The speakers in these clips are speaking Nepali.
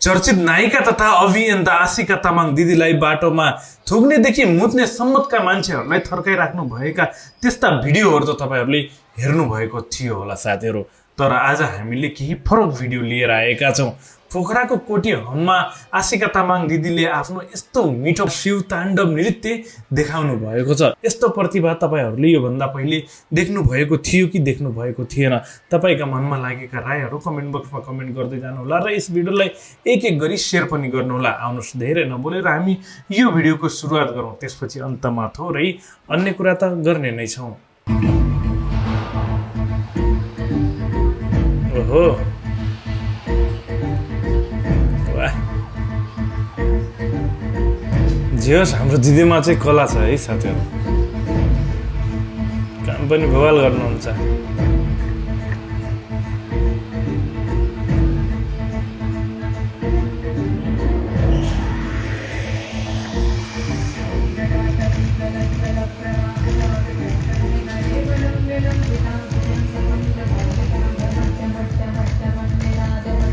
चर्चित नायिका तथा अभियन्ता आशिका तामाङ दिदीलाई बाटोमा थुक्नेदेखि मुत्ने सम्मतका मान्छेहरूलाई थर्काइराख्नु भएका त्यस्ता भिडियोहरू त तपाईँहरूले हेर्नुभएको थियो होला साथीहरू। तर आज हामीले केही फरक भिडियो लिएर आएका छौँ। पोखराको कोटी हममा आशिका तामाङ दिदीले आफ्नो यस्तो मिठो शिव ताण्डव नृत्य देखाउनु भएको छ। यस्तो प्रतिभा तपाईँहरूले योभन्दा पहिले देख्नु भएको थियो कि देख्नु भएको थिएन? तपाईँका मनमा लागेका रायहरू कमेन्ट बक्समा कमेन्ट गर्दै जानुहोला र यस भिडियोलाई एक एक गरी सेयर पनि गर्नुहोला। आउनुहोस् धेरै नबोलेर हामी यो भिडियोको सुरुवात गरौँ, त्यसपछि अन्तमा थोरै अन्य कुरा त गर्ने नै छौँ। ओहो, जे होस् हाम्रो दिदीमा चाहिँ कला छ है साथीहरू, काम पनि बवाल गर्नुहुन्छ।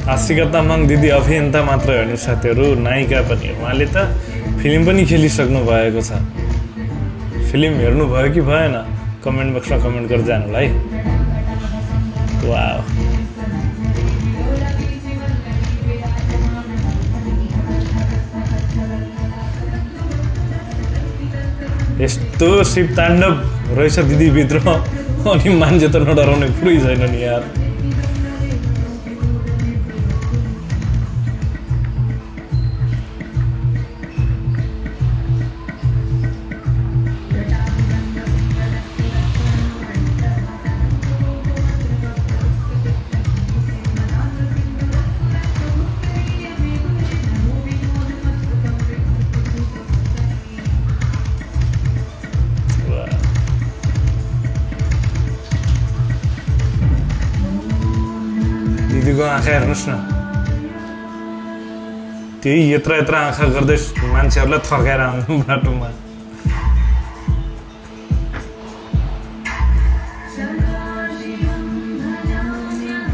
आशिका तामाङ दिदी अभियन्ता मात्र होइन साथीहरू, नायिका पनि। उहाँले त फिल्म पनि खेलिसक्नु भएको छ। फिल्म हेर्नुभयो कि भएन कमेन्ट बक्समा कमेन्ट गर्दै जानुहोला है। वाह, यस्तो शिव ताण्डव रहेछ दिदीभित्र, अनि मान्छे त नडराउने कुरै छैन नि यार। दिदीको आँखा हेर्नुहोस् न, त्यही यत्र यत्र आँखा गर्दै मान्छेहरूलाई थर्काएर आउँछ बाटोमा।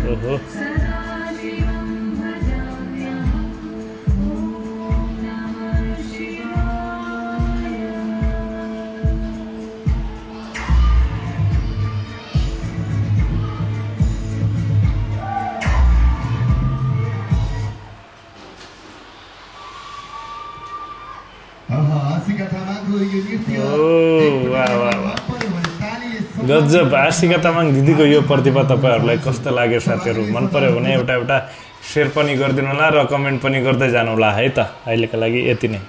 ओहो, गजब। आशिका तामाङ दिदीको यो प्रतिभा तपाईँहरूलाई कस्तो लाग्यो साथीहरू? मन पर्यो भने एउटा सेयर पनि गरिदिनु होला र कमेन्ट पनि गर्दै जानु होला है त। अहिलेको लागि यति नै।